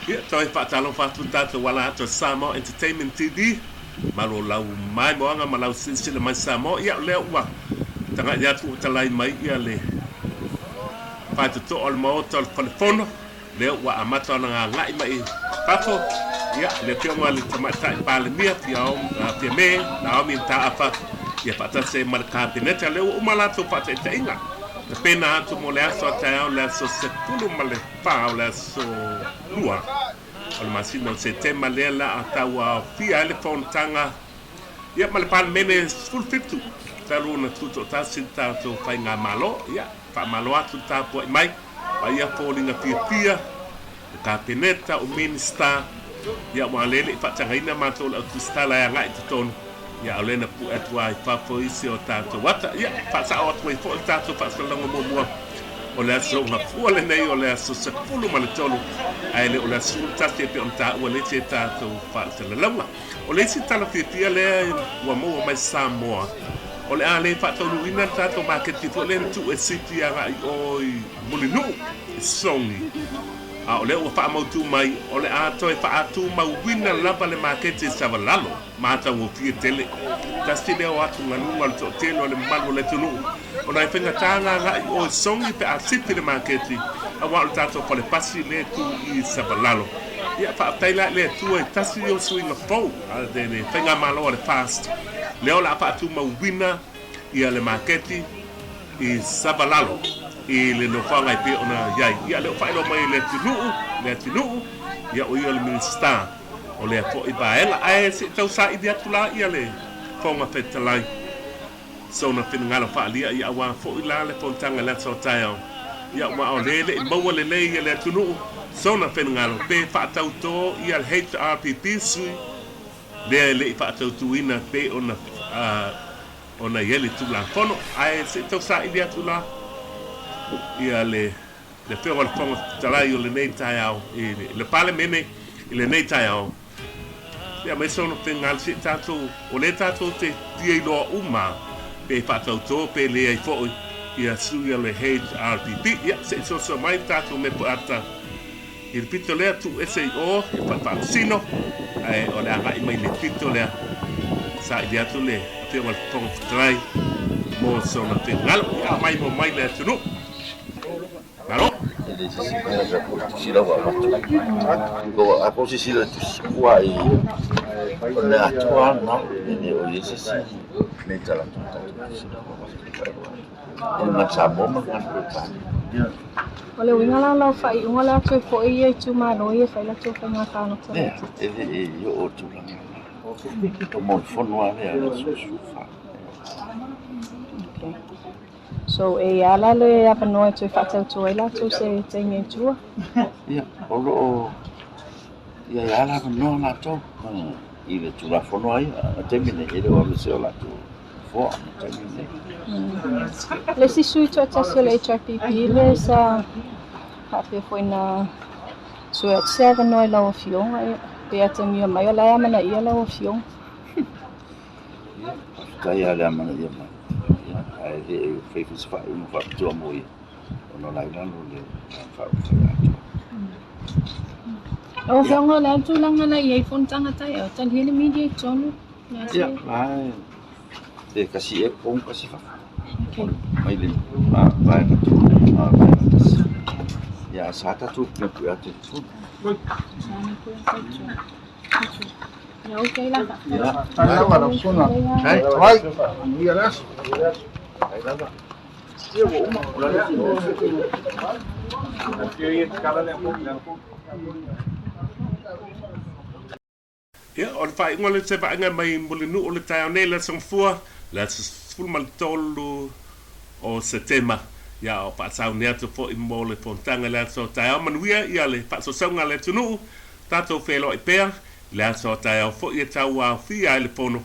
Ia, toe faatalofa atu le tatou ala atu a Samoa Entertainment TV, malo lau maimoaga ma lau silasila mai Samoa. Ia, o lea ua taga'i atu ua talai mai ia le faitotoa o le Maota o le Fale Fono, lea ua amata ona gaga'i mai i fafo, ia, le Afioga i le Tamaitai Palemia, Fiame Naomi Mataafa, ia faatasi ai ma le Kapeneta. Lea ua uma latou faataitaiga, tapena atu mo le aso a taeao, le aso 14 o le aso 2 o le masina o Setema, lea la a tauaofia ai le fonotaga, ia, ma le Palemene 17 talu ona tutoatasi le tatou faigamalo. Ia, faamalo atu le tapuai mai. Ma ia foliga fiafia le Kapeneta, o Minisita, ia aua lea e le i faatagaina matou le au tusitala e agai i totonu, ia a o lea na pue atu lava i fafo isi o tatou ata. Ia, faasao atu ai foi le tatou faasalalauga muamua o le aso Gafua lenei o le aso 13, ae le o le aso 11 e pei ona taua e le isi a tatou faasalalauga. O le isi tala fiafia lea ua maua mai Samoa, o le a le faataunuuina le tatou maketi foi lea na tuu e sipi agai i o i Mulinuu, i Sogi. A o lea ua faamautu mai, o le a toe faatumauina lava le maketi i Savalalo, matagofie tele. Tasi lea o atugaluga o le toatele o le mamalu o le atunuu, ona e faigata le agai i o i Sogi pe a sipi le maketi, aua o le tatou fale pasi lea e tu i Savalalo. Ia, faafetai la i le Atua i tasi ia o suiga fou a le Faigamalo a le FAST, lea o le a faatumauina ia le maketi i Savalalo i le nofoaga e pei ona i ai. Ia, lea ua faailoa mai e le atunuu, le atunuu, ia o ia o le Minisita o lea foi vaega. Ae se i tau saili atu la ia le Fofoga Fetalai sona finagalo faaalia, ia aua foi la le fonotaga i le aso a taeao, ia aua o lea e le i maua lelei e le atunuu sona finagalo pe faatautō ia le HRPP sui lea e le i faatautuina pei ona ona i ai le Tulafono. Ae se i tau saili atu la ia le le Afioga i le Fofoga Fetalai o lenei taeao i le Palemene i lenei taeao. Ia mai sona finagalo se i tatou, o lea tatou te fia iloa uma pe faatautō pe leai foi ia sui a le HRPP. Ia se i soso mai le tatou mea poeata i le pito lea, tuu ese i o i le fale faamasino, ae o le agai mai le pito lea, saili atu le Afioga i le Fofoga Fetalai mo sona finagalo. Ia maimoa mai le atunuu. Malo. E le se isi mea sa ko tusi lava avatu. Ko a ko sisi le tusi kua i o le atua na e le o i se isi me tala tu ta tusi lava avatu. E ma Samoa ma ngana Peretania. O le uiga la o lau faaiuga o le a toe foi ia itumalo ia e fai latou faiga palota laitiiti. E le i oo tulaga na. O mo le fono lava lea a le 14. Okay. So e i a la le avanoa e toe faatauto ai latou se taimi i tua? Ia, o lo o i ai lava le avanoa latou i le Tulafono lava ia. O le taimi lenei, e le o aveesea o latou nofoa i le taimi lenei. Le isi sui toatasi o le HRPP lea sa faapea foi na sue atu se avanoa i lau Afioga, ia, pe atagia mai o la e amanaia lau Afioga. Ia, faafetai lava le amanaia mai. Ia, ae le i fai foi se faaiuga faapitoa mo ia, ona o la e i lalo o le Faaupufai Atoa. Lau Afioga, o le a le tulaga la e i ai fonotaga taeao? Talia le media i totonu? Ia, la e pe kasi ea totonu kasi fafo. Okay. Mai le vaega tolu a vaega tasi. Ia, ae sa tatou puipui atu i totonu. Sa na pui atu. Ia, o le faaiuga lea o se vaaiga mai Mulinuu o le taeao nei, le Aso Gafua, le aso 13 o Setema. Ia, o faasauni atu foi mo le fonotaga i le aso taeao. Manuia ia le faasausauga a le atunuu. Tatou feiloai pea i le aso a taeao foi e tauaofia ai le fono,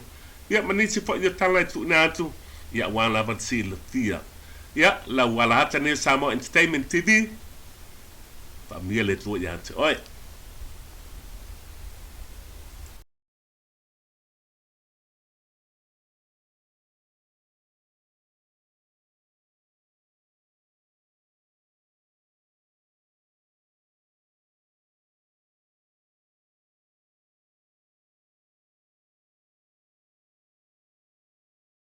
ia ma nisi foi o tala e tuuina atu, ia aua lava le silafia. Ia, lau ala ata nei o Samoa Entertainment TV, faamanuia le Atua ia te oe.